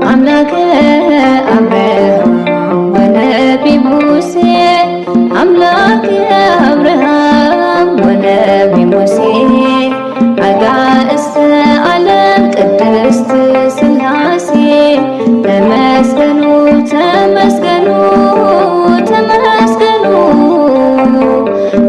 አምላከ አብርሃም ወነቢ ሙሴ፣ አምላከ አብርሃም ወነቢ ሙሴ፣ አጋእዝተ ዓለም ቅድስት ሥላሴ፣ ተመስገኑ፣ ተመስገኑ፣ ተመስገኑ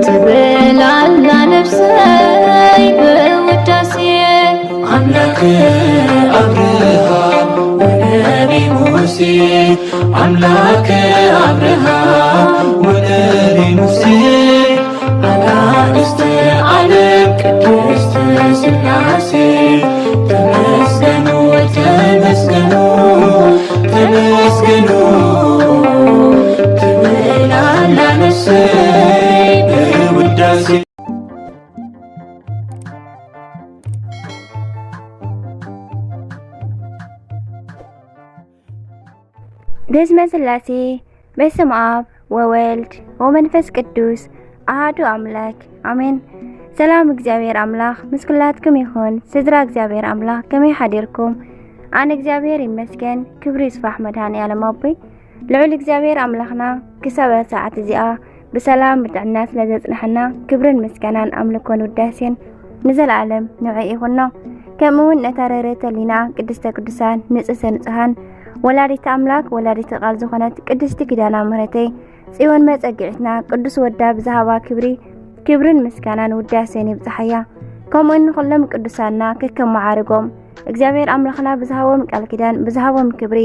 ትብል ኣላ ነፍሰይ ብውዳሴ። አምላከ አብርሃም ወነቢ ሙሴ፣ አምላከ አብርሃም ወነቢ ሙሴ፣ አጋእዝተ ዓለም ቅድስት ሥላሴ፣ ተመስገኑ፣ ተመስገኑ፣ ተመስገኑ ትብል ኣላ ነፍሰይ ብውዳሴ። በስመ ሥላሴ፣ በስመ አብ ወወልድ ወመንፈስ ቅዱስ አሐዱ አምላክ አሜን። ሰላም እግዚኣብሔር ኣምላኽ ምስ ኩላትኩም ይኹን። ስድራ እግዚኣብሔር ኣምላኽ ከመይ ሓዲርኩም? ኣነ እግዚኣብሔር ይመስገን፣ ክብሪ ይስፋሕ መድኃኔ ዓለም ኣቦይ። ልዑል እግዚኣብሔር ኣምላኽና ክሳብ እዛ ሰዓት እዚኣ ብሰላም ብጥዕና ስለ ዘጽንሐና ክብርን ምስጋናን ኣምልኮን ውዳሴን ንዘለዓለም ንዑ ይኹኖ። ከምኡ እውን ነታ ርህርህቲ ሕሊና ቅድስተ ቅዱሳን ንጽህተ ንጹሃን ወላዲተ ኣምላክ ወላዲተ ቃል ዝኾነት ቅድስቲ ኪዳና ምሕረተይ ጽዮን መጸግዒትና ቅዱስ ወዳ ብዝሃባ ክብሪ ክብርን ምስጋናን ውዳሴን ይብጽሓያ። ከምኡ እውን ንኹሎም ቅዱሳንና ከከም መዓርጎም እግዚኣብሔር ኣምላኽና ብዝሃቦም ቃል ኪዳን ብዝሃቦም ክብሪ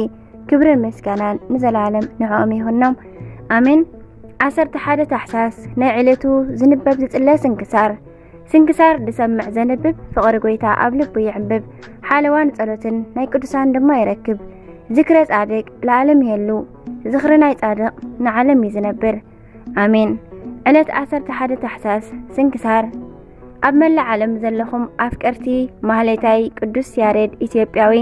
ክብርን ምስጋናን ንዘለዓለም ንዕኦም ይኹኖም። ኣሜን። ዓሰርተ ሓደ ታሕሳስ ናይ ዕለቱ ዝንበብ ዝጽለ ስንክሳር። ስንክሳር ዝሰምዕ ዘንብብ ፍቕሪ ጐይታ ኣብ ልቡ ይዕምብብ። ሓለዋን ጸሎትን ናይ ቅዱሳን ድማ ይረክብ። ዝክረ ጻድቅ ለዓለም ይሄሉ። ዝኽሪ ናይ ጻድቕ ንዓለም እዩ ዝነብር። ኣሜን። ዕለት ዓሰርተ ሓደ ታሕሳስ ስንክሳር። ኣብ መላእ ዓለም ዘለኹም ኣፍቀርቲ ማህሌታይ ቅዱስ ያሬድ ኢትዮጵያዊ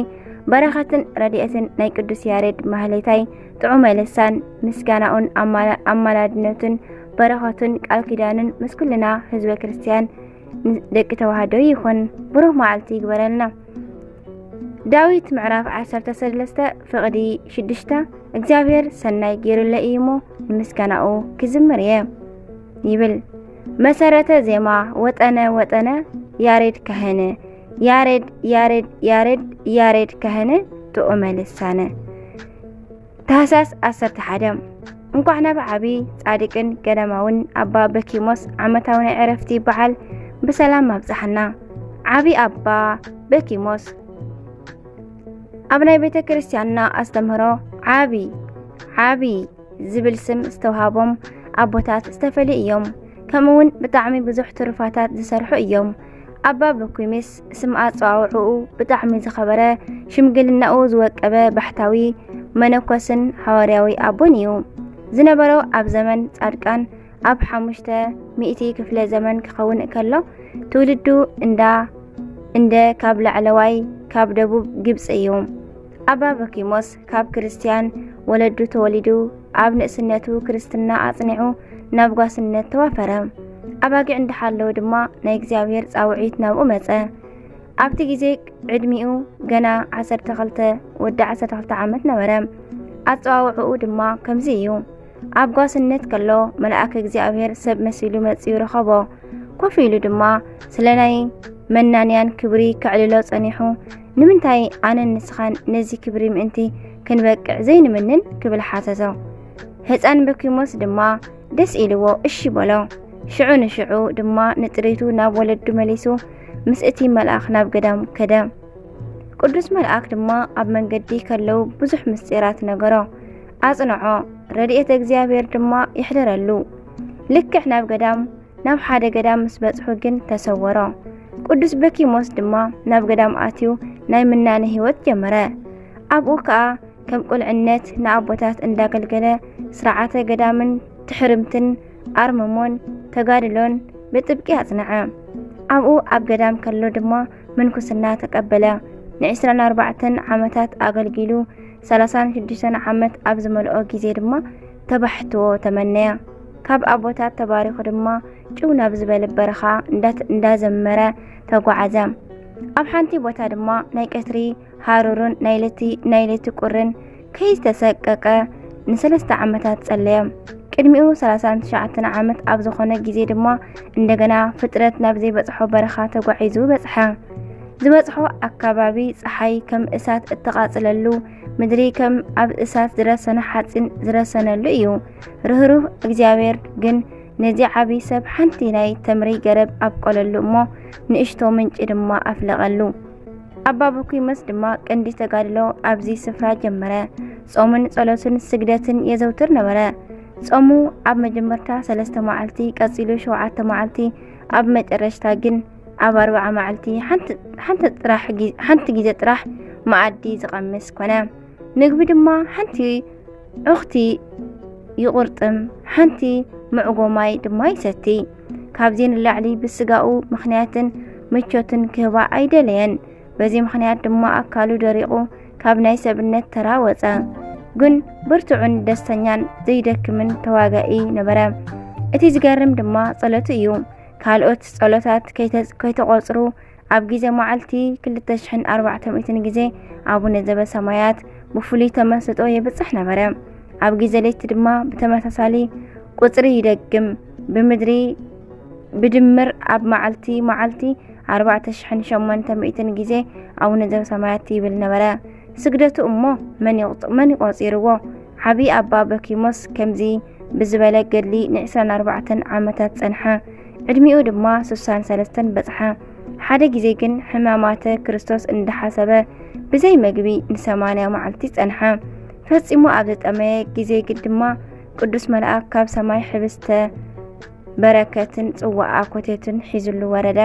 በረኸትን ረድኤትን ናይ ቅዱስ ያሬድ ማህሌታይ ጥዑመ ልሳን ምስጋናኡን ኣማላ-፣ ኣማላድነቱን በረኸቱን ቃል ኪዳኑን ምስ ኩልና ህዝበ ክርስቲያን ደቂ ተዋህዶ ይኹን። ብሩኽ መዓልቲ ይግበረልና። ዳዊት ምዕራፍ ዓሰርተ ሰለስተ ፍቕዲ ሽዱሽተ፣ እግዚኣብሔር ሰናይ ገይሩለይ እዩ እሞ ንምስጋናኡ ክዝምር እየ ይብል። መሰረተ ዜማ ወጠነ ወጠነ ያሬድ ካህነ፣ ያሬድ ያሬድ ያሬድ ያሬድ ካህነ ጥዑመ ልሳነ። ታህሳስ ዓሰርተ ሓደ። እንኳዕ ናብ ዓቢ ጻድቅን ገዳማውን ኣባ በኪሞስ ዓመታዊ ናይ ዕረፍቲ በዓል ብሰላም ኣብጽሓና። ዓቢ ኣባ በኪሞስ ኣብ ናይ ቤተ ክርስቲያንና ኣስተምህሮ ዓቢ፣ ዓቢ ዝብል ስም ዝተውሃቦም ኣቦታት ዝተፈልዩ እዮም። ከምኡ እውን ብጣዕሚ ብዙሕ ትሩፋታት ዝሰርሑ እዮም። ኣባ በኪሞስ ስም ኣጸዋውዕኡ ብጣዕሚ ዝኸበረ፣ ሽምግልናኡ ዝወቀበ ባሕታዊ መነኮስን ሃዋርያዊ ኣቦን እዩ። ዝነበሮ ኣብ ዘመን ጻድቃን ኣብ ሓሙሽተ ሚእቲ ክፍለ ዘመን ክኸውን ከሎ፣ ትውልዱ እንዳ እንደ ካብ ላዕለዋይ ካብ ደቡብ ግብጺ እዩ። ኣባ በኪሞስ ካብ ክርስቲያን ወለዱ ተወሊዱ፣ ኣብ ንእስነቱ ክርስትና ኣጽኒዑ ናብ ጓስነት ተዋፈረ። ኣባጊዕ እንዳሓለወ ድማ ናይ እግዚኣብሔር ጻውዒት ናብኡ መጸ። ኣብቲ ግዜ ዕድሚኡ ገና ዓሰርተ ክልተ፣ ወዲ ዓሰርተ ክልተ ዓመት ነበረ። ኣጸዋውዕኡ ድማ ከምዚ እዩ። ኣብ ጓስነት ከሎ መልኣክ እግዚኣብሔር ሰብ መሲሉ መጺኡ ረኸቦ። ኮፍ ኢሉ ድማ ስለ ናይ መናንያን ክብሪ ከዕልሎ ጸኒሑ፣ "ንምንታይ ኣነን ንስኻን ነዚ ክብሪ ምእንቲ ክንበቅዕ ዘይንምንን?" ክብል ሓተቶ። ህጻን በኪሞስ ድማ ደስ ኢልዎ እሺ በሎ። ሽዑ ንሽዑ ድማ ንጥሪቱ ናብ ወለዱ መሊሱ ምስ እቲ መልኣኽ ናብ ገዳም ከደ። ቅዱስ መልኣክ ድማ ኣብ መንገዲ ከለዉ ብዙሕ ምስጢራት ነገሮ፣ ኣጽንዖ። ረድኤተ እግዚኣብሔር ድማ ይሕደረሉ። ልክዕ ናብ ገዳም፣ ናብ ሓደ ገዳም ምስ በጽሑ ግን ተሰወሮ። ቅዱስ በኪሞስ ድማ ናብ ገዳም ኣትዩ ናይ ምናኔ ህይወት ጀመረ። ኣብኡ ከኣ ከም ቁልዕነት ንኣቦታት እንዳገልገለ ስርዓተ ገዳምን ትሕርምትን ኣርምሞን ተጋድሎን ብጥብቂ ኣጽንዐ። ኣብኡ ኣብ ገዳም ከሎ ድማ ምንኩስና ተቀበለ። ንዕስራን ኣርባዕተን ዓመታት ኣገልጊሉ፣ ሰላሳን ሽዱሽተን ዓመት ኣብ ዝመልኦ ግዜ ድማ ተባሕትዎ ተመነየ። ካብ ኣቦታት ተባሪኹ ድማ ጭው ናብ ዝበለ በረኻ እንዳት-፣ እንዳዘመረ ተጓዓዘ። ኣብ ሓንቲ ቦታ ድማ ናይ ቀትሪ ሃሩርን ናይ ለይቲ ናይ ለይቲ ቁርን ከይተሰቀቀ ንሰለስተ ዓመታት ጸለየ። ቅድሚኡ ሰላሳን ትሽዓተን ዓመት ኣብ ዝኾነ ግዜ ድማ እንደገና ፍጥረት ናብ ዘይበጽሖ በረኻ ተጓዒዙ በጽሐ። ዝበጽሖ ኣካባቢ ጸሓይ ከም እሳት እተቓጽለሉ፣ ምድሪ ከም ኣብ እሳት ዝረሰነ ሓጺን ዝረሰነሉ እዩ። ርህሩህ እግዚኣብሔር ግን ነዚ ዓቢ ሰብ ሓንቲ ናይ ተምሪ ገረብ ኣብቆለሉ እሞ ንእሽቶ ምንጪ ድማ ኣፍለቐሉ። ኣባ በኪሞስ ድማ ቀንዲ ተጋድሎ ኣብዚ ስፍራ ጀመረ። ጾምን ጸሎትን ስግደትን የዘውትር ነበረ። ጾሙ ኣብ መጀመርታ ሰለስተ መዓልቲ፣ ቀጺሉ ሸውዓተ መዓልቲ፣ ኣብ መጨረሽታ ግን ኣብ ኣርብዓ መዓልቲ ሓንቲ ጥራሕ ሓንቲ ግዜ ጥራሕ መኣዲ ዝቐምስ ኮነ። ምግቢ ድማ ሓንቲ ዑኽቲ ይቑርጥም፣ ሓንቲ ምዕጎ ማይ ድማ ይሰቲ። ካብዚ ንላዕሊ ብስጋኡ ምኽንያትን ምቾትን ክህባ ኣይደለየን። በዚ ምኽንያት ድማ ኣካሉ ደሪቑ ካብ ናይ ሰብነት ተራ ወጸ። ግን ብርቱዕን ደስተኛን ዘይደክምን ተዋጋኢ ነበረ። እቲ ዝገርም ድማ ጸሎቱ እዩ። ካልኦት ጸሎታት ከይተ- ከይተቖጽሩ ኣብ ግዜ መዓልቲ ክልተ ሽሕን ኣርባዕተ ሚእትን ግዜ ኣቡነ ዘበሰማያት ብፍሉይ ተመስጦ የብጽሕ ነበረ። ኣብ ግዜ ለይቲ ድማ ብተመሳሳሊ ቁጽሪ ይደግም። ብምድሪ ብድምር ኣብ መዓልቲ መዓልቲ ኣርባዕተ ሽሕን ሸሞንተ ሚእትን ግዜ ኣቡነ ዘበሰማያት ይብል ነበረ። ስግደቱ እሞ መን ይቑጽ- መን ይቖጺርዎ? ዓቢ ኣባ በኪሞስ ከምዚ ብዝበለ ገድሊ ንዕስራን ኣርባዕተን ዓመታት ጸንሐ። ዕድሚኡ ድማ ስሳን ሰለስተን በጽሐ። ሓደ ግዜ ግን ሕማማተ ክርስቶስ እንዳሓሰበ ብዘይ መግቢ ንሰማንያ መዓልቲ ጸንሐ። ፈጺሙ ኣብ ዝጠመየ ግዜ ግን ድማ ቅዱስ መልኣክ ካብ ሰማይ ሕብስተ በረከትን ጽዋኣ ኮቴቱን ሒዙሉ ወረደ።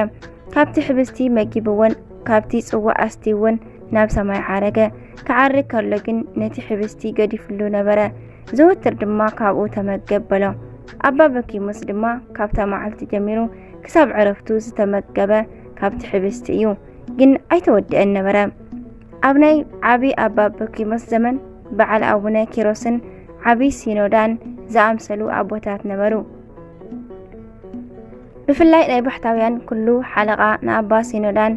ካብቲ ሕብስቲ መጊብዎን ካብቲ ጽዋእ ኣስትይዎን ናብ ሰማይ ዓረገ። ክዓርግ ከሎ ግን ነቲ ሕብስቲ ገዲፍሉ ነበረ። ዘወትር ድማ ካብኡ ተመገብ በሎ። ኣባ በኪሙስ ድማ ካብታ መዓልቲ ጀሚሩ ክሳብ ዕረፍቱ ዝተመገበ ካብቲ ሕብስቲ እዩ። ግን ኣይተወድአን ነበረ። ኣብ ናይ ዓቢ ኣባ በኪሞስ ዘመን በዓል ኣቡነ ኪሮስን ዓቢ ሲኖዳን ዝኣምሰሉ ኣቦታት ነበሩ። ብፍላይ ናይ ባሕታውያን ኩሉ ሓለቓ ንኣባ ሲኖዳን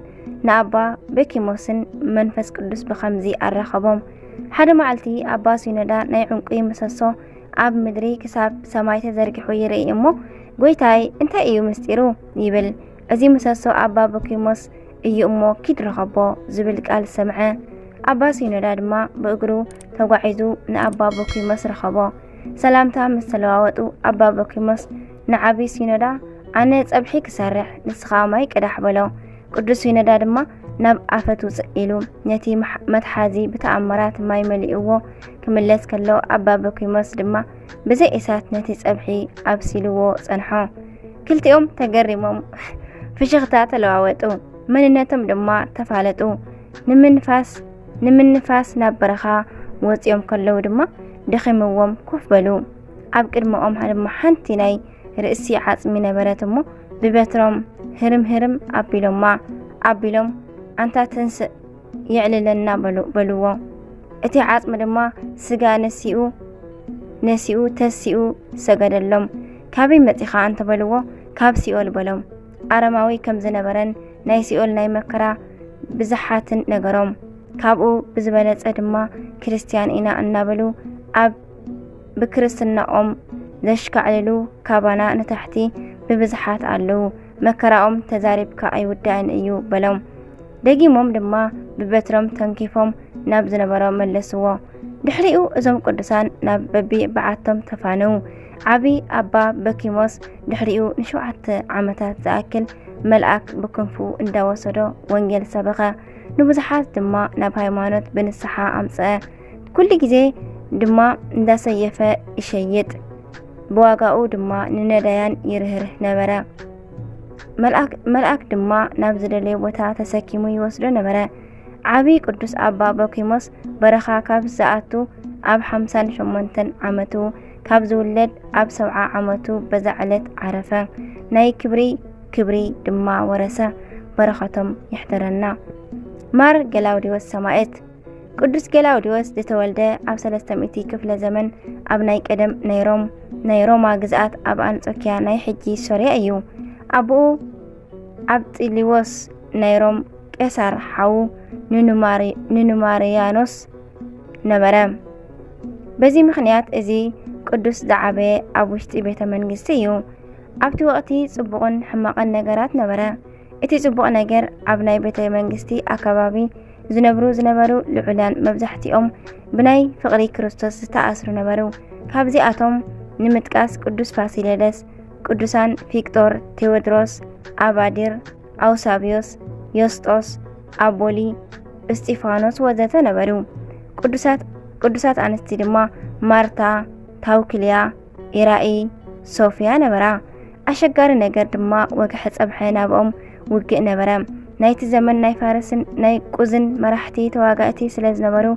ንኣባ በኪሞስን መንፈስ ቅዱስ ብኸምዚ ኣራኸቦም። ሓደ መዓልቲ ኣባ ሲኖዳ ናይ ዕንቁ ምሰሶ ኣብ ምድሪ ክሳብ ሰማይ ተዘርጊሑ ይርኢ እሞ፣ "ጎይታይ፣ እንታይ እዩ ምስጢሩ?" ይብል። "እዚ ምሰሶ ኣባ በኪሞስ እዩ እሞ ኪድ ርኸቦ" ዝብል ቃል ሰምዐ። ኣባ ሲኖዳ ድማ ብእግሩ ተጓዒዙ ንኣባ በኪሞስ ረኸቦ። ሰላምታ ምስ ተለዋወጡ ኣባ በኪሞስ ንዓቢ ሲኖዳ፣ "ኣነ ጸብሒ ክሰርሕ፣ ንስኻ ማይ ቅዳሕ" በሎ። ቅዱስ ሲኖዳ ድማ ናብ ኣፈት ውፅእ ኢሉ ነቲ መሓ- መትሓዚ ብተኣምራት ማይ መሊእዎ ክምለስ ከሎ ኣባ በኪሞስ ድማ ብዘይ እሳት ነቲ ጸብሒ ኣብሲልዎ ጸንሖ። ክልቲኦም ተገሪሞም ፍሽኽታ ተለዋወጡ፣ መንነቶም ድማ ተፋለጡ። ንምንፋስ ንምንፋስ ናብ በረኻ ወፂኦም ከለዉ ድማ ደኺምዎም ኮፍ በሉ። ኣብ ቅድመኦም ድማ ሓንቲ ናይ ርእሲ ዓጽሚ ነበረት እሞ ብበትሮም ህርም ህርም ኣቢሎማ ኣቢሎም ኣንታ ተንስእ የዕልለና በሉ በልዎ። እቲ ዓጽሚ ድማ ስጋ ነሲኡ ነሲኡ ተሲኡ ሰገደሎም። ካበይ መጺኻ እንተበልዎ ካብ ሲኦል በሎም። ኣረማዊ ከም ዝነበረን ናይ ሲኦል ናይ መከራ ብዝሓትን ነገሮም። ካብኡ ብዝበለጸ ድማ ክርስትያን ኢና እናበሉ ኣብ ብክርስትናኦም ዘሽካዕልሉ ካባና ንታሕቲ ብብዝሓት ኣለዉ። መከራኦም ተዛሪብካ ኣይውዳእን እዩ በሎም። ደጊሞም ድማ ብበትሮም ተንኪፎም ናብ ዝነበሮ መለስዎ። ድሕሪኡ እዞም ቅዱሳን ናብ በቢ በዓቶም ተፋነዉ። ዓቢ ኣባ በኪሞስ ድሕሪኡ ንሸውዓተ ዓመታት ዝኣክል መልኣክ ብክንፉ እንዳወሰዶ ወንጌል ሰበኸ። ንብዙሓት ድማ ናብ ሃይማኖት ብንስሓ ኣምጸአ። ኩሉ ግዜ ድማ እንዳሰየፈ ይሸይጥ፣ ብዋጋኡ ድማ ንነዳያን ይርህርህ ነበረ። መልኣክ መልኣክ ድማ ናብ ዝደለዮ ቦታ ተሰኪሙ ይወስዶ ነበረ። ዓቢ ቅዱስ ኣባ በኪሞስ በረኻ ካብ ዝኣቱ ኣብ ሓምሳን ሸሞንተን ዓመቱ፣ ካብ ዝውለድ ኣብ ሰብዓ ዓመቱ በዛ ዕለት ዓረፈ። ናይ ክብሪ ክብሪ ድማ ወረሰ። በረኸቶም ይሕደረና። ማር ገላውዲዎስ ሰማዕት። ቅዱስ ገላውዲዎስ ዝተወልደ ኣብ ሰለስተ ሚእቲ ክፍለ ዘመን ኣብ ናይ ቀደም ናይ ሮም ናይ ሮማ ግዝኣት ኣብ ኣንጾኪያ ናይ ሕጂ ሶርያ እዩ። ኣቦኡ ኣብጢሊዎስ ናይ ሮም ቄሳር ሓዉ ንኑማሪ-፣ ንኑማርያኖስ ነበረ። በዚ ምኽንያት እዚ ቅዱስ ዝዓበየ ኣብ ውሽጢ ቤተ መንግስቲ እዩ። ኣብቲ ወቕቲ ጽቡቕን ሕማቕን ነገራት ነበረ። እቲ ጽቡቕ ነገር ኣብ ናይ ቤተ መንግስቲ ኣከባቢ ዝነብሩ ዝነበሩ ልዑላን መብዛሕትኦም ብናይ ፍቕሪ ክርስቶስ ዝተኣስሩ ነበሩ። ካብዚኣቶም ንምጥቃስ ቅዱስ ፋሲለደስ፣ ቅዱሳን ፊቅጦር፣ ቴዎድሮስ፣ ኣባዲር፣ ኣውሳብዮስ፣ ዮስጦስ፣ ኣቦሊ፣ እስጢፋኖስ ወዘተ ነበሩ። ቅዱሳት፣ ቅዱሳት ኣንስቲ ድማ ማርታ፣ ታውክልያ፣ ኢራኢ፣ ሶፍያ ነበራ። ኣሸጋሪ ነገር ድማ ወግሐ ጸብሐ ናብኦም ውግእ ነበረ። ናይቲ ዘመን ናይ ፋርስን ናይ ቁዝን መራሕቲ ተዋጋእቲ ስለ ዝነበሩ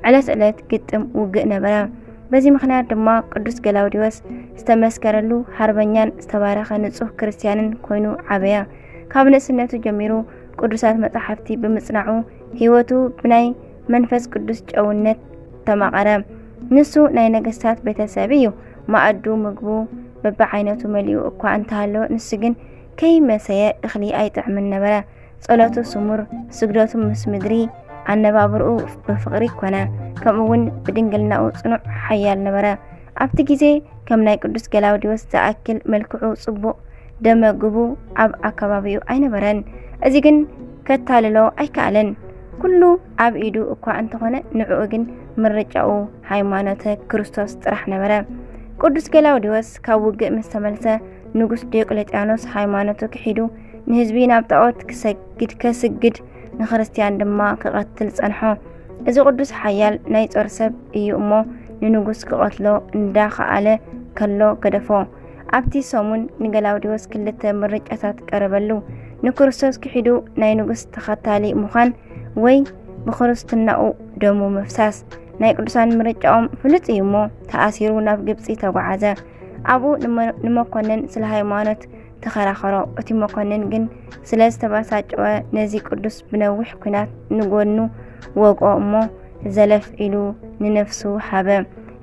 ዕለት ዕለት ግጥም ውግእ ነበረ። በዚ ምኽንያት ድማ ቅዱስ ገላውዲዮስ ዝተመስከረሉ ሃርበኛን ዝተባረኸ ንጹህ ክርስትያንን ኮይኑ ዓበየ። ካብ ንእስነቱ ጀሚሩ ቅዱሳት መጻሕፍቲ ብምጽናዑ ህይወቱ ብናይ መንፈስ ቅዱስ ጨውነት ተማቐረ። ንሱ ናይ ነገስታት ቤተሰብ እዩ። ማኣዱ ምግቡ በብዓይነቱ መሊኡ እኳ እንተሃለወ፣ ንሱ ግን ከይመሰየ እኽሊ ኣይጥዕምን ነበረ። ጸሎቱ ስሙር፣ ስግደቱ ምስ ምድሪ፣ ኣነባብርኡ ብፍቕሪ ኮነ፣ ከምኡ እውን ብድንግልናኡ ጽኑዕ ሓያል ነበረ። ኣብቲ ግዜ ከም ናይ ቅዱስ ገላውዲዮስ ዝኣክል መልክዑ ጽቡቕ ደመግቡ ኣብ ኣከባቢኡ ኣይነበረን። እዚ ግን ከታልሎ ኣይከኣለን። ኩሉ ኣብ ኢዱ እኳ እንተኾነ፣ ንዕኡ ግን ምርጫኡ ሃይማኖተ ክርስቶስ ጥራሕ ነበረ። ቅዱስ ገላውዲዮስ ካብ ውግእ ምስ ተመልሰ፣ ንጉስ ዲዮቅሌጥያኖስ ሃይማኖቱ ክሒዱ ንህዝቢ ናብ ጣዖት ክሰግድ፣ ከስግድ፣ ንክርስትያን ድማ ክቐትል ጸንሖ። እዚ ቅዱስ ሓያል ናይ ጾር ሰብ እዩ እሞ፣ ንንጉስ ክቐትሎ እንዳኸኣለ ከሎ ገደፎ። ኣብቲ ሰሙን ንገላውዲዮስ ክልተ ምርጫታት ቀረበሉ። ንክርስቶስ ክሒዱ ናይ ንጉስ ተኸታሊ ምዃን ወይ ብክርስትናኡ ደሙ ምፍሳስ። ናይ ቅዱሳን ምርጫኦም ፍሉጥ እዩ እሞ፣ ተኣሲሩ ናብ ግብጺ ተጓዓዘ። ኣብኡ ንመ-፣ ንመኮንን ስለ ሃይማኖት ተኸራኸሮ። እቲ መኮንን ግን ስለ ዝተበሳጨወ፣ ነዚ ቅዱስ ብነዊሕ ኲናት ንጎኑ ወግኦ እሞ፣ ዘለፍ ኢሉ ንነፍሱ ሃበ።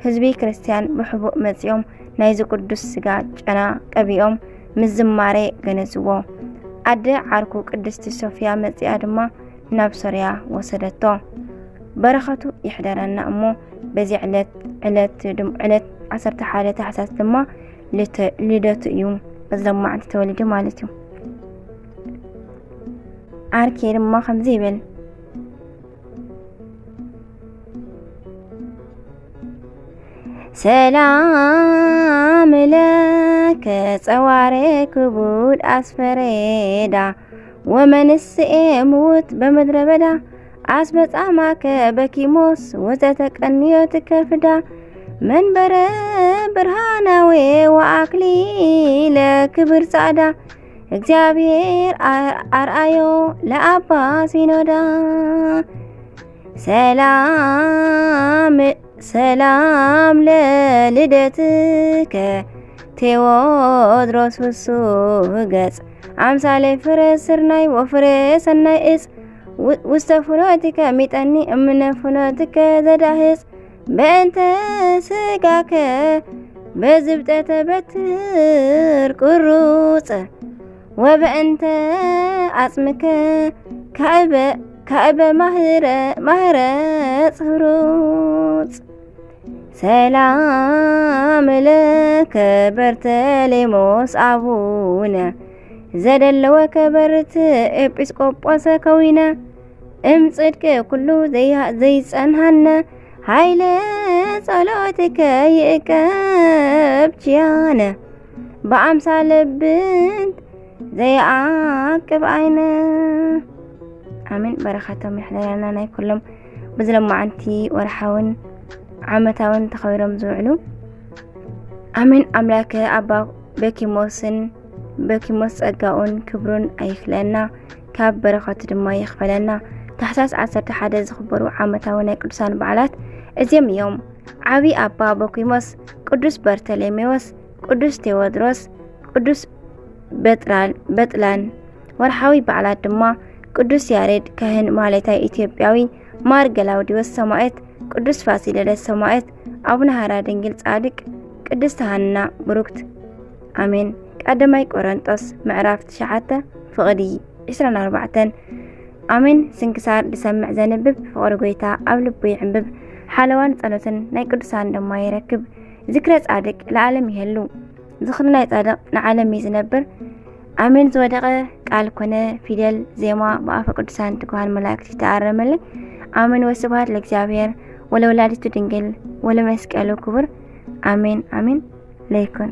ህዝቢ ክርስትያን ብሕቡእ መጺኦም ናይዚ ቅዱስ ስጋ ጨና ቀቢኦም ምስ ዝማሬ ገነዝዎ። ኣደ ዓርኩ ቅድስቲ ሶፍያ መጺኣ ድማ ናብ ሶርያ ወሰደቶ። በረኸቱ ይሕደረና እሞ፣ በዚ ዕለት፣ ዕለት ድም-፣ ዕለት ዓሰርተ ሓደ ታሕሳስ ድማ ልተ-፣ ልደቱ እዩ። በዚ ሎማዕንቲ ተወሊዱ ማለት እዩ። ዓርኬ ድማ ከምዚ ይብል። ሰላም ለከ ጸዋሬ ክቡድ ኣስፈሬዳ ወመንስኤ ምውት በምድረ በዳ ኣስመጻማከ በኪሞስ ወዘተቀንዮ ትከፍዳ መንበረ ብርሃናዌ ወኣክሊለ ክብር ጻዕዳ እግዚኣብሔር ኣር-፣ ኣርኣዮ ለኣባ ሲኖዳ። ሰላም፣ ሰላም ለልደትከ ቴዎድሮስ ፍሱህ ገጽ፣ ኣምሳለ ፍረ ስርናይ ወፍረ ሰናይ እጽ፣ ው-፣ ውስተ ፍኖትከ ሚጠኒ እምነ ፍኖትከ ዘዳህጽ፣ በእንተ ስጋከ በዝብጠተ በትር ቁሩጽ፣ ወበእንተ ኣጽምከ ካእበ፣ ካእበ ማህረ፣ ማህረጽ ህሩጽ። ሰላም ለከ በርተሌሞስ ኣቡነ፣ ዘደለወከ በርት ኤጲስቆጶሰ ከዊነ፣ እም ጽድቅ ኩሉ ዘይሃ-፣ ዘይጸንሃነ፣ ሃይለ ጸሎትከ ይእቀብ ችያነ፣ ብኣምሳለ ብንት ዘይዓቅብ ኣይነ። ኣሜን። በረኸቶም ይሕደረና ናይ ኩሎም ብዝለማዓንቲ ወርሓውን ዓመታውን ተኸቢሮም ዝውዕሉ። ኣሜን። ኣምላከ ኣባ በኪሞስን በኪሞስ ጸጋኡን ክብሩን ኣይክለና፣ ካብ በረኸቱ ድማ ይኽፈለና። ታሕሳስ ዓሰርተ ሓደ ዝኽበሩ ዓመታዊ ናይ ቅዱሳን በዓላት እዚኦም እዮም። ዓቢ ኣባ በኪሞስ፣ ቅዱስ በርተሌሜዎስ፣ ቅዱስ ቴዎድሮስ፣ ቅዱስ በጥራል-፣ በጥላን። ወርሓዊ በዓላት ድማ ቅዱስ ያሬድ ካህን ማህሌታይ ኢትዮጵያዊ፣ ማር ገላውዲዮስ ሰማዕት፣ ቅዱስ ፋሲለደስ ሰማዕት፣ ኣቡነ ሃራ ድንግል ጻድቅ፣ ቅድስት ሃና ብሩክት። ኣሜን። ቀዳማይ ቆሮንጦስ ምዕራፍ ትሽዓተ ፍቕዲ ዕስራን ኣርባዕተን። ኣሜን። ስንክሳር ዝሰምዕ ዘንብብ ፍቕሪ ጎይታ ኣብ ልቡ ይዕንብብ። ሓለዋን ጸሎትን ናይ ቅዱሳን ድማ ይረክብ። ዝክረ ጻድቅ ለዓለም ይሄሉ። ዝኽሪ ናይ ጻድቕ ንዓለም እዩ ዝነብር። ኣሜን። ዝወደቐ ቃል ኮነ ፊደል ዜማ ብኣፈ ቅዱሳን ትጉሃን መላእክት ይተኣረመልን። ኣሜን። ወስብሐት ለእግዚኣብሔር ወለወላዲቱ ድንግል ወለመስቀሉ ክቡር። ኣሜን ኣሜን። ለይኩን